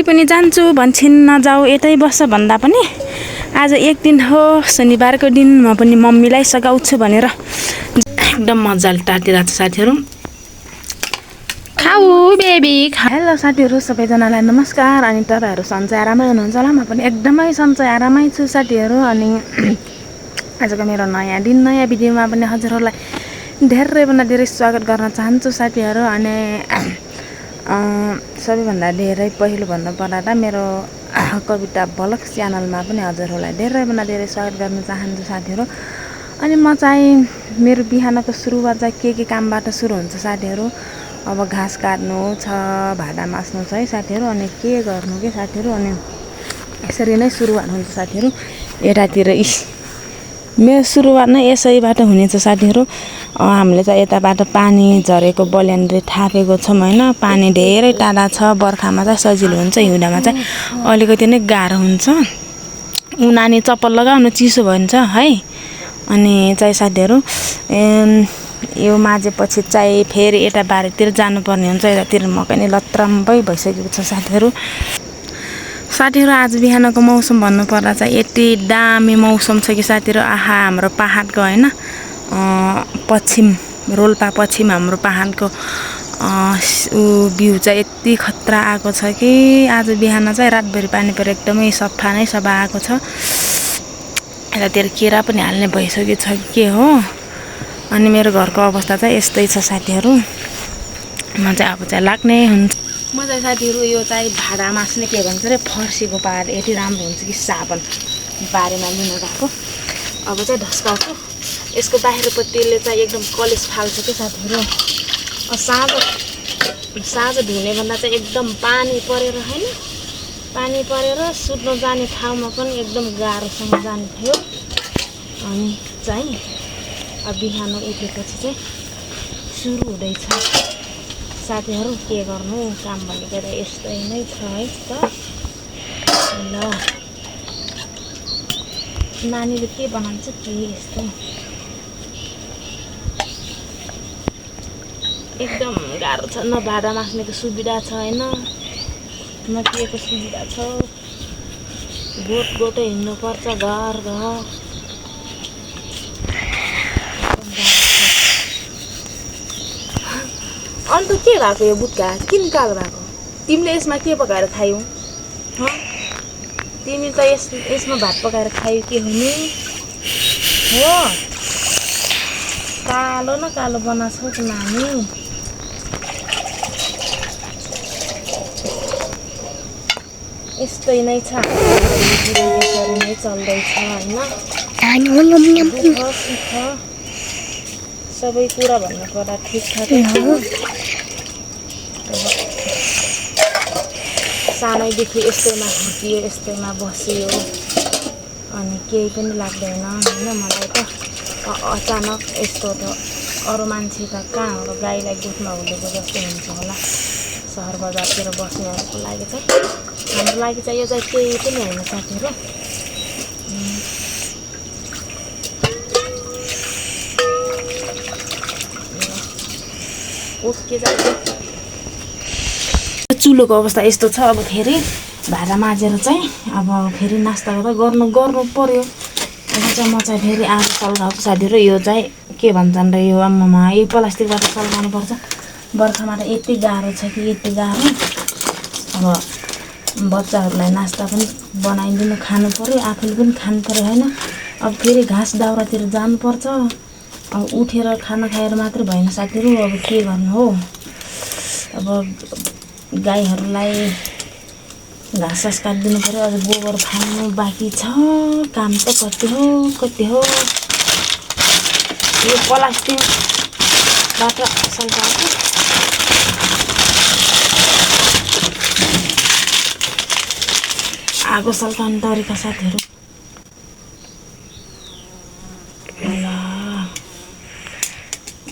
पनि जान्छु भन्छन् नजाऊ यतै बस्छ भन्दा पनि आज एक दिन हो शनिबारको दिन म पनि मम्मीलाई सघाउँछु भनेर एकदम मजाले टाटिरहेको छ साथीहरू। खाऊ बेबी। हेलो साथीहरू सबैजनालाई नमस्कार। अनि तपाईँहरू सन्चै आरामै हुनुहुन्छ होला। म पनि एकदमै सन्चै आरामै छु साथीहरू। अनि आजको मेरो नयाँ दिन नयाँ भिडियोमा पनि हजुरहरूलाई धेरैभन्दा धेरै स्वागत गर्न चाहन्छु साथीहरू। अनि सबैभन्दा धेरै पहिलो भन्नुपर्दा त मेरो कविता ब्लग च्यानलमा पनि हजुरहरूलाई धेरैभन्दा धेरै स्वागत गर्न चाहन्छु साथीहरू। अनि म चाहिँ मेरो बिहानको सुरुवात चाहिँ के कामबाट सुरु हुन्छ साथीहरू। अब घाँस काट्नु छ, भाँडा माझ्नु छ है साथीहरू। अनि के गर्नु के साथीहरू। अनि यसरी नै सुरुवात हुन्छ साथीहरू। यतातिर मेरो सुरुवात नै यसैबाट हुनेछ साथीहरू। हामीले चाहिँ यताबाट पानी झरेको बल्यानले थापेको छौँ होइन। पानी धेरै टाढा छ। बर्खामा चाहिँ सजिलो हुन्छ, हिउँदामा चाहिँ अलिकति नै गाह्रो हुन्छ। नानी चप्पल लगाउनु चिसो भन्छ है। अनि चाहिँ साथीहरू यो माझेपछि चाहिँ फेरि यता बारीतिर जानुपर्ने हुन्छ। यतातिर मकै नै लत्रम्बै भइसकेको छ साथीहरू। आज बिहानको मौसम भन्नुपर्दा चाहिँ यति दामी मौसम छ कि साथीहरू। आहा हाम्रो पहाडको होइन पश्चिम रोल्पा पश्चिम हाम्रो पहाडको भ्यू चाहिँ यति खतरा आएको छ कि आज बिहान चाहिँ रातभरि पानी परेर एकदमै सफा नै सफा आएको छ। यतातिर केरा पनि हाल्ने भइसकेको छ के हो। अनि मेरो घरको अवस्था चाहिँ यस्तै छ साथीहरू। म चाहिँ अब चाहिँ लाग्ने हुन्छ। म चाहिँ साथीहरू यो चाहिँ भाँडा माझ्ने के भन्छ अरे फर्सीको पार यति राम्रो हुन्छ कि साबन बारीमा लिन गएको। अब चाहिँ ढस्काउँछु। यसको बाहिरपट्टिले चाहिँ एकदम कलेज फाल्छ कि साथीहरू। साँझ धुने भन्दा चाहिँ एकदम पानी परेर होइन, पानी परेर सुत्न जाने ठाउँमा पनि एकदम गाह्रोसँग जाने थियो। अनि चाहिँ अब बिहान उठेपछि चाहिँ सुरु हुँदैछ साथीहरू। के गर्नु काम भनेको त यस्तै नै छ है त। ल नानीले के बनाउँछ के यस्तो एकदम गाह्रो छ। न भाँडा माझ्नेको सुविधा छ होइन, न केको सुविधा छ। गोटै हिँड्नुपर्छ घर घर। अन्त के भएको यो बुट्का किन कालो भएको? तिमीले यसमा के पकाएर खायौ? तिमी त यसमा भात पकाएर खायौ के हुने हो? कालो न कालो बनाएको छ नानी। यस्तै नै छ, यसरी नै चल्दैछ होइन। सबै कुरा भन्नुपर्दा ठिकठाकै छ। सानैदेखि यस्तैमा हुर्कियो, यस्तैमा बसियो। अनि केही पनि लाग्दैन होइन मलाई त। अचानक यस्तो त अरू मान्छे त कहाँ हो गाईलाई दुधमा हुँदेको जस्तो हुन्छ होला सहर बजारतिर बस्नेहरूको लागि चाहिँ। हाम्रो लागि चाहिँ यो चाहिँ केही पनि होइन साथीहरू। चुलोको अवस्था यस्तो छ। अब फेरि भाँडा माझेर चाहिँ अब फेरि नास्ता गर्नु पर्यो। अब चाहिँ म चाहिँ फेरि आलु सल्काउँछु साथीहरू। यो चाहिँ के भन्छन् र यो आम्मामा यो प्लास्टिकबाट सल्काउनु पर्छ। बर्खामा त यति गाह्रो छ कि यति गाह्रो। अब बच्चाहरूलाई नास्ता पनि बनाइदिनु खानु पर्यो, आफूले पनि खानु पर्यो होइन। अब फेरि घाँस दाउरातिर जानुपर्छ। अब उठेर खाना खाएर मात्र भएन साथीहरू। अब के गर्नु हो। अब गाईहरूलाई घाँस काटिदिनु पर्यो। अझ गोबर फाल्नु बाँकी छ। काम त कति हो। यो प्लास्टिकबाट सल्काउँछु। आगो सल्काउने तरिका साथीहरू।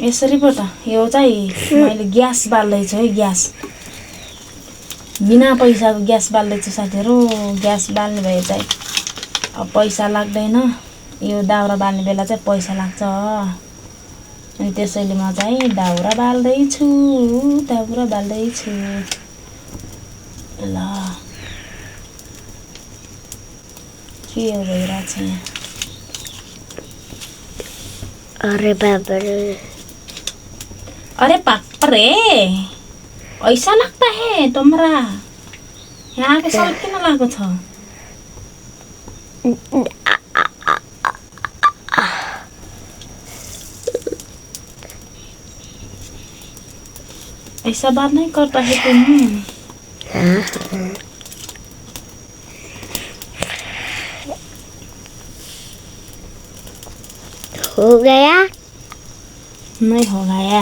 यसरी पो त। यो चाहिँ मैले ग्यास बाल्दैछु है। ग्यास बिना पैसाको ग्यास बाल्दैछु साथीहरू। ग्यास बाल्ने भए चाहिँ अब पैसा लाग्दैन। यो दाउरा बाल्ने बेला चाहिँ पैसा लाग्छ। अनि त्यसैले म चाहिँ दाउरा बाल्दैछु। ल के भइरहेछ यहाँ अरे बाबा रे अरे पापा रे ऐसा लगता है तुम्हारा यहाँ आके साल किन लागेको छ ऐसा बात नहीं करता है तुम हो गया नहीं हो गया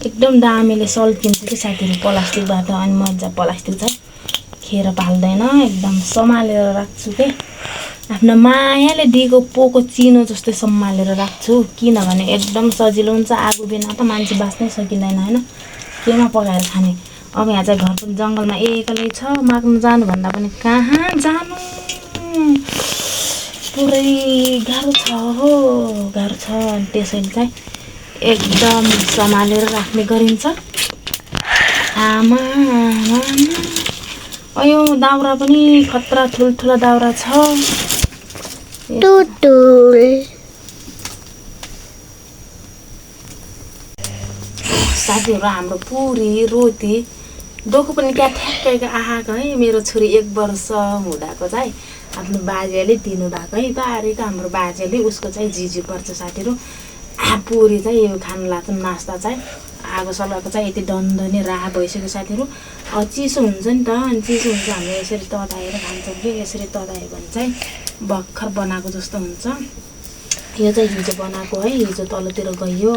एकदम दामीले सल्किन्छ कि साथीहरू प्लास्टिकबाट अनि मजा प्लास्टिक चाहिँ खेर पाल्दैन एकदम सम्हालेर राख्छु के आफ्नो मायाले दिएको पोको चिनो जस्तै सम्हालेर राख्छु किनभने एकदम सजिलो हुन्छ आगो बिना त मान्छे बाँच्नै सकिँदैन होइन केमा पकाएर खाने अब यहाँ चाहिँ घरको जङ्गलमा एक्लै छ माग्नु जानुभन्दा पनि कहाँ जानु पुरै गाह्रो छ हो गाह्रो छ अनि त्यसैले चाहिँ एकदम सम्हालेर राख्ने गरिन्छ आमा अयो दाउरा पनि खतरा ठुल्ठुला दाउरा छ टुटुल साथीहरू हाम्रो पुरी रोटी डोको पनि क्या ठ्याक्कै आएको है मेरो छोरी 1 वर्ष हुँदाको चाहिँ आफ्नो बाजेले दिनुभएको है बारेको हाम्रो बाजेले उसको चाहिँ जिजी पर्छ साथीहरू पुरी चाहिँ यो खानु लाग्छ नास्ता चाहिँ आगो सल्काएको चाहिँ यति डन्डने राह भइसक्यो साथीहरू चिसो हुन्छ नि त अनि चिसो हुन्छ हामीले यसरी तताएर खान्छौँ कि यसरी ततायो भने चाहिँ भर्खर बनाएको जस्तो हुन्छ यो चाहिँ हिजो बनाएको है हिजो तलतिर गयो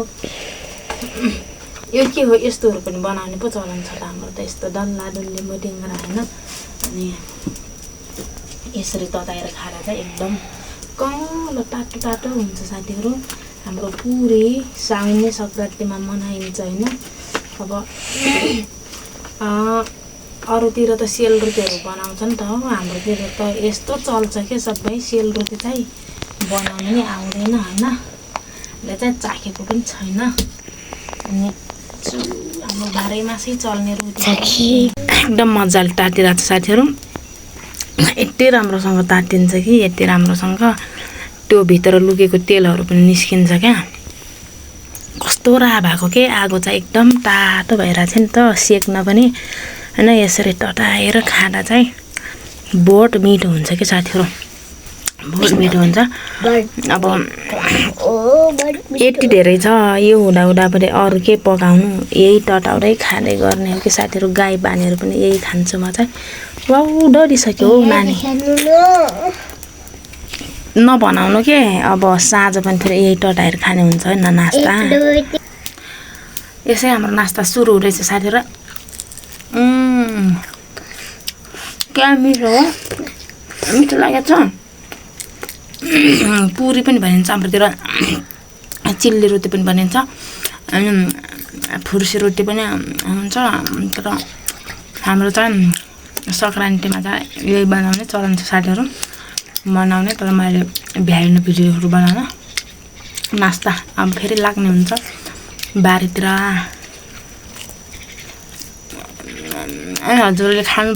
यो के हो यस्तोहरू पनि बनाउने पो चलन छ त हाम्रो त यस्तो डल्ला डुल्ली मोटिङ्गरा होइन अनि यसरी तताएर खाएर चाहिँ एकदम कलो तातो तातो हुन्छ साथीहरू हाम्रो पुरी साउने सङ्क्रान्तिमा मनाइन्छ होइन अब अरूतिर त सेलरोटीहरू बनाउँछ नि त हाम्रोतिर त यस्तो चल्छ के सबै सेलरोटी चाहिँ बनाउनु नै आउँदैन होइन ले चाहिँ चाखेको पनि छैन अनि हाम्रो बाह्रैमासै चल्ने रोटी एकदम मजाले तातिरहेको छ साथीहरू यति राम्रोसँग तातिन्छ कि यति राम्रोसँग त्यो भित्र लुकेको तेलहरू पनि निस्किन्छ क्या कस्तो राह भएको के आगो चाहिँ एकदम तातो भइरहेको छ नि त सेक्न पनि होइन यसरी तताएर खाँदा चाहिँ बहुत मिठो हुन्छ कि साथीहरू बहुत मिठो हुन्छ अब यति धेरै छ यो हुँदा हुँदा पनि अरू के पकाउनु यही तताउँदै खाँदै गर्ने हो कि साथीहरू गाई बानीहरू पनि यही खान्छु म चाहिँ वाउ डरिसक्यो हौ नानी नबनाउनु के अब साँझ पनि फेरि यही तताएर खाने हुन्छ होइन नास्ता यसै हाम्रो नास्ता सुरु हुँदैछ साथीहरू क्या मिठो हो मिठो लागेको छ पुरी पनि भनिन्छ हाम्रोतिर चिल्ली रोटी पनि भनिन्छ अनि फुर्सी रोटी पनि हुन्छ तर हाम्रो चाहिँ सङ्क्रान्तिमा चाहिँ यही बनाउने चलन छ साथीहरू बनाउने तर मैले भ्याएन भिडियोहरू बनाउन नास्ता अब फेरि लाग्ने हुन्छ बारीतिर हजुरले खानु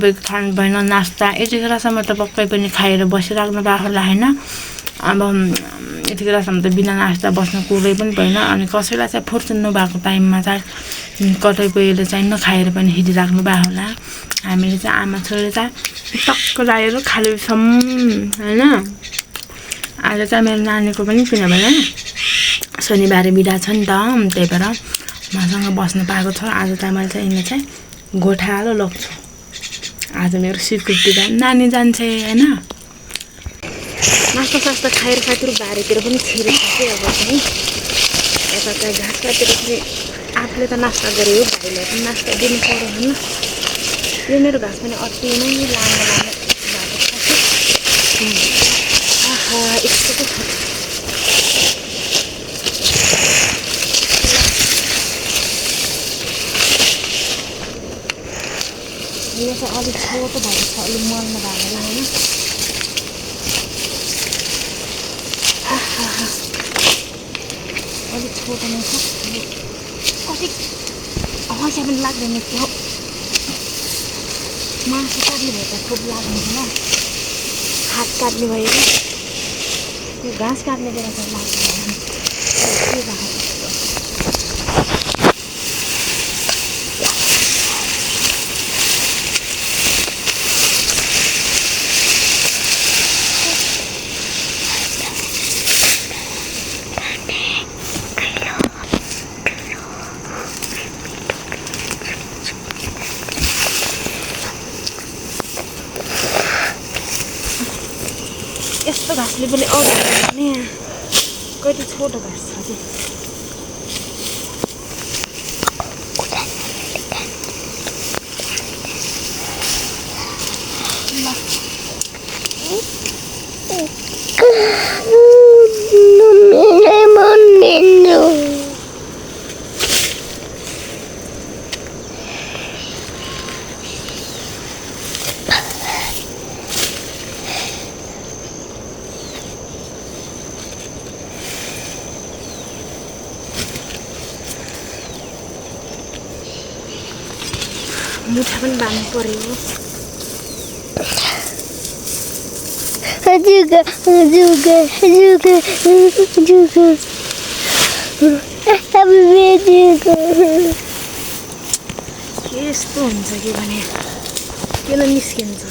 भएन नास्ता यतिखेरसम्म त पक्कै पनि खाएर बसिराख्नु भएको होला होइन अब यतिखेरसम्म त बिना नास्ता बस्नु कुरै पनि भएन अनि कसैलाई चाहिँ फुर्सद नभएको टाइममा चाहिँ कतै गएर चाहिँ नखाएर पनि हिँडिराख्नु भएको होला हामीले चाहिँ आमा छोरीले चाहिँ टक्क लागेर खाँदैछौँ होइन आज चाहिँ मेरो नानीको पनि किनभने शनिबार बिदा छ नि त त्यही भएर मसँग बस्नु पाएको छ आज चाहिँ मैले चाहिँ यिनलाई चाहिँ गोठालो लग्छु आज मेरो सिक्युरिटी नानी जान्छ होइन नास्ता सास्ता खाएर साथीहरू बारीतिर पनि छिरेको अब चाहिँ यता चाहिँ घाँस काटेर फेरि आफूले त नास्ता गऱ्यो भाइलाई पनि नास्ता दिनु पर्यो होइन यो मेरो घाँस पनि अति नै लामो लामो भएको छ आहा यस्तो पो छ यो चाहिँ अलिक छोटो भएको छ अलिक मर्न भएको होइन अलिक छोटो नै छ कति पैसा पनि लाग्दैन थियो मासु काट्ने भए त खुब लाग्दैन हात काट्ने भयो त्यो घाँस काट्ने बेला त लाग्दैन के भएको यस्तो घाँसले पनि नि कति छोटो घाँस छ कि मुठा पनि बाँध्नु पर्यो यस्तो हुन्छ कि भने किन निस्किन्छ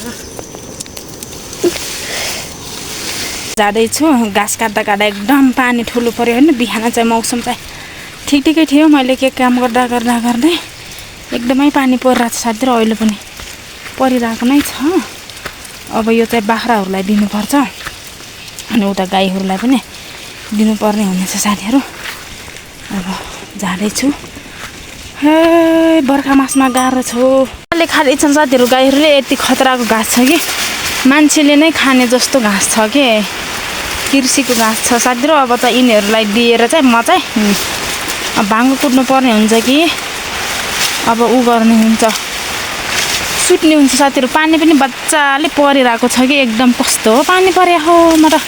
जाँदैछु घाँस काट्दा काट्दा एकदम पानी ठुलो पर्यो होइन बिहान चाहिँ मौसम चाहिँ ठिकै थियो मैले के काम गर्दा गर्दै एकदमै पानी परिरहेको छ साथी र अहिले पनि परिरहेको नै छ अब यो चाहिँ बाख्राहरूलाई दिनुपर्छ अनि उता गाईहरूलाई पनि दिनुपर्ने हुनेछ साथीहरू अब जाँदैछु हे बर्खा मासमा गाह्रो छ अहिले खाँदैछन् साथीहरू गाईहरूले यति खतराको घाँस छ कि मान्छेले नै खाने जस्तो घाँस छ कि कृषिको घाँस छ साथीहरू अब चाहिँ यिनीहरूलाई दिएर चाहिँ म चाहिँ भाङ्गो कुट्नु पर्ने हुन्छ कि अब उ गर्ने हुन्छ सुत्ने हुन्छ साथीहरू पानी पनि बच्चाले परिरहेको छ कि एकदम कस्तो हो पानी परे हो म त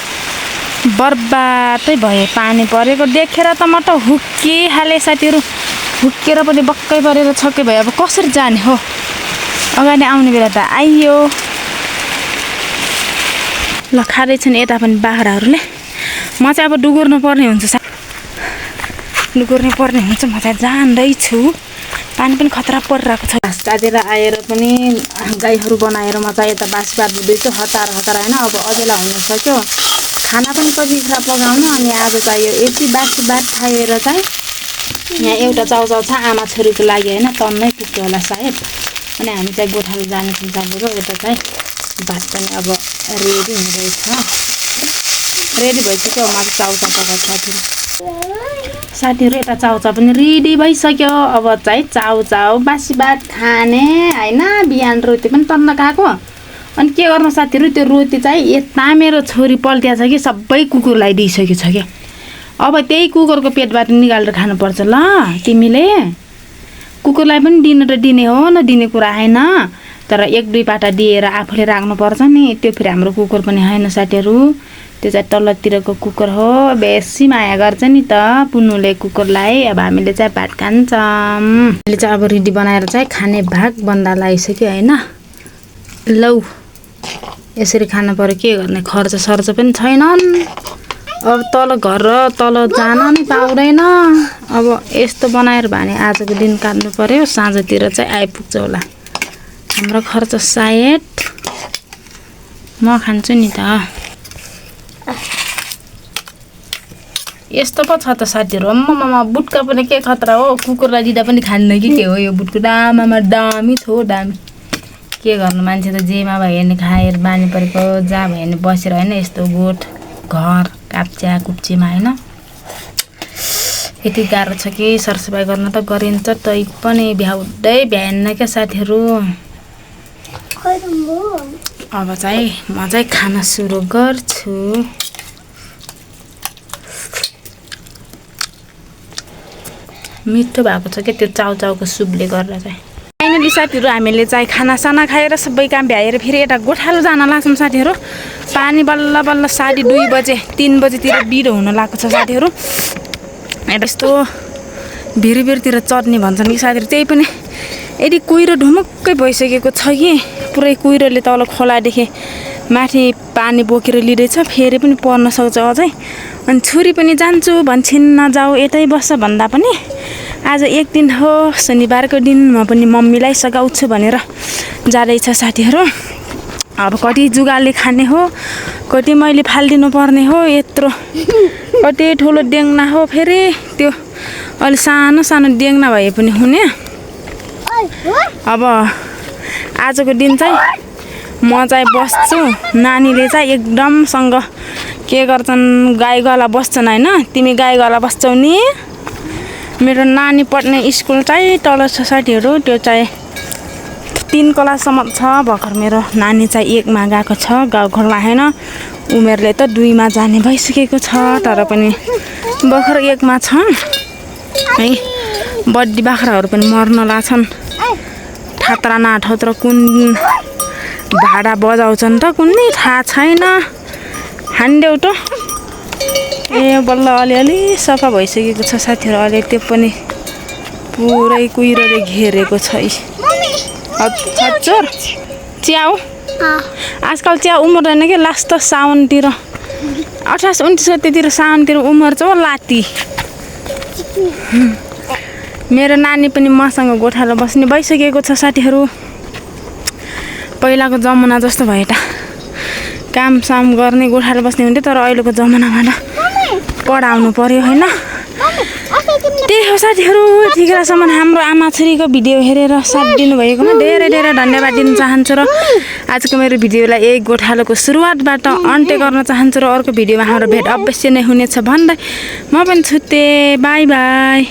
बर्बादै भए पानी परेको देखेर त म त हुक्किहालेँ साथीहरू हुक्केर पनि बक्कै परेर छक्कै भयो अब कसरी जाने हो अगाडि आउने बेला त आइयो ल खाँदैछन् यता पनि बाख्राहरूले म चाहिँ अब डुगुर्नु पर्ने हुन्छ डुगुर्नु पर्ने हुन्छ म चाहिँ जाँदैछु पानी पनि खतरा परिरहेको छ घाँस काटेर आएर पनि गाईहरू बनाएर म चाहिँ यता बासी भात दिँदैछु हतार होइन अब अझैला हुनसक्यो खाना पनि कति खरा पकाउनु अनि आज चाहिँ यो यति बासी भात खाएर चाहिँ यहाँ एउटा चाउचाउ छ आमा छोरीको लागि होइन तन्नै पुग्यो होला सायद अनि हामी चाहिँ गोठालो जानेछौँ साथीहरू यता चाहिँ भात पनि अब रेडी हुँदैछ रेडी भइसक्यो म चाहिँ चाउचाउ पकाएको साथीहरू यता चाउचाउ पनि रेडी भइसक्यो अब चाहिँ चाउचाउ बासी भात खाने होइन बिहान रोटी पनि तन्न खाएको अनि के गर्नु साथीहरू त्यो रोटी चाहिँ यता मेरो छोरी पल्टिया छ कि सबै कुकुरलाई दिइसकेको छ कि अब त्यही कुकुरको पेटबाट निकालेर खानुपर्छ ल तिमीले कुकुरलाई पनि दिनु त दिने हो नदिने कुरा होइन तर एक दुई पाटा दिएर आफूले राख्नुपर्छ नि त्यो फेरि हाम्रो कुकुर पनि होइन साथीहरू त्यो चाहिँ तल्लोतिरको कुकुर हो बेसी माया गर्छ नि त पुनुले कुकुरलाई अब हामीले चाहिँ भात खान्छौँ हामीले चाहिँ अब रेडी बनाएर चाहिँ खाने भाग बन्दा लगाइसक्यो होइन लौ यसरी खानु पर्यो के गर्ने खर्च सर्च पनि छैनन् अब तल घर र तल जान नि पाउँदैन अब यस्तो बनाएर भने आजको दिन काट्नु पर्यो साँझतिर चाहिँ आइपुग्छ होला हाम्रो खर्च सायद म खान्छु नि त यस्तो पो छ त साथीहरू अम्मामा बुटका पनि के खतरा हो कुकुरलाई दिँदा पनि खान्न कि के हो यो बुटको दामामा दामी थो दामी के गर्नु मान्छे त जेमा भयो भने खाएर बानी परेको जहाँ भयो भने बसेर होइन यस्तो गोठ घर काप्च्या कुप्चीमा होइन यति गाह्रो छ कि सरसफाइ गर्न त गरिन्छ तै पनि भ्याउँदै भ्याएन क्या साथीहरू अब चाहिँ म चाहिँ खाना सुरु गर्छु मिठो भएको छ क्या त्यो चाउचाउको सुपले गर्दा चाहिँ फाइनली साथीहरू हामीले चाहिँ खानासाना खाएर सबै काम भ्याएर फेरि यता गोठालो जान लाग्छौँ साथीहरू पानी बल्ल बल्ल 2:30 बजे 3 बजेतिर बिरो हुन लागेको छ साथीहरू यस्तो भिरतिर चढ्ने भन्छन् कि साथीहरू त्यही पनि यदि कुहिरो ढुमुक्कै भइसकेको छ कि पुरै कुहिरोले तल खोलादेखि माथि पानी बोकेर लिँदैछ फेरि पनि पर्न सक्छ अझै अनि छोरी पनि जान्छु भन्छन् नजाऊ यतै बस्छ भन्दा पनि आज एक दिन हो शनिबारको दिन म पनि मम्मीलाई सघाउँछु भनेर जाँदैछ साथीहरू अब कति जुगाले खाने हो कति मैले फालिदिनु पर्ने हो यत्रो कति ठुलो डेङ्ना हो फेरि त्यो अलि सानो सानो डेङ्ना भए पनि हुने अब आजको दिन चाहिँ म चाहिँ बस्छु नानीले चाहिँ एकदमसँग के गर्छन् गाई गला बस्छन् होइन तिमी गाई गला बस्छौ नि मेरो नानी पढ्ने स्कुल चाहिँ तल छ साथीहरू त्यो चाहिँ 3 क्लाससम्म छ भर्खर मेरो नानी चाहिँ 1 मा गएको छ गाउँघरमा होइन उमेरले त 2 मा जाने भइसकेको छ तर पनि भर्खर 1 मा छ है बड्डी बाख्राहरू पनि मर्न लाग्छन् ठात्रा नाठौत्र कुन भाडा बजाउँछन् त कुनै थाहा छैन हान्देऊ त ए बल्ल अलिअलि सफा भइसकेको छ साथीहरू अहिले त्यो पनि पुरै कुहिरोले घेरेको छ हजुर चिया हो आजकल चिया उम्रदैन कि लास्ट त साउनतिर 28-29 गतेतिर साउनतिर उम्रन्छ हो लाती मेरो नानी पनि मसँग गोठालो बस्ने भइसकेको छ साथीहरू पहिलाको जमाना जस्तो भए त काम साम गर्ने गोठालो बस्ने हुन्थ्यो तर अहिलेको जमानामा त पढाउनु पर्यो होइन त्यही हो साथीहरू यतिखेरसम्म हाम्रो आमा छोरीको भिडियो हेरेर साथ दिनुभएकोमा धेरै धेरै धन्यवाद दिन चाहन्छु र आजको मेरो भिडियोलाई यही गोठालोको सुरुवातबाट अन्त्य गर्न चाहन्छु र अर्को भिडियोमा हाम्रो भेट अवश्य नै हुनेछ भन्दै म पनि छुट्टे बाई बाई।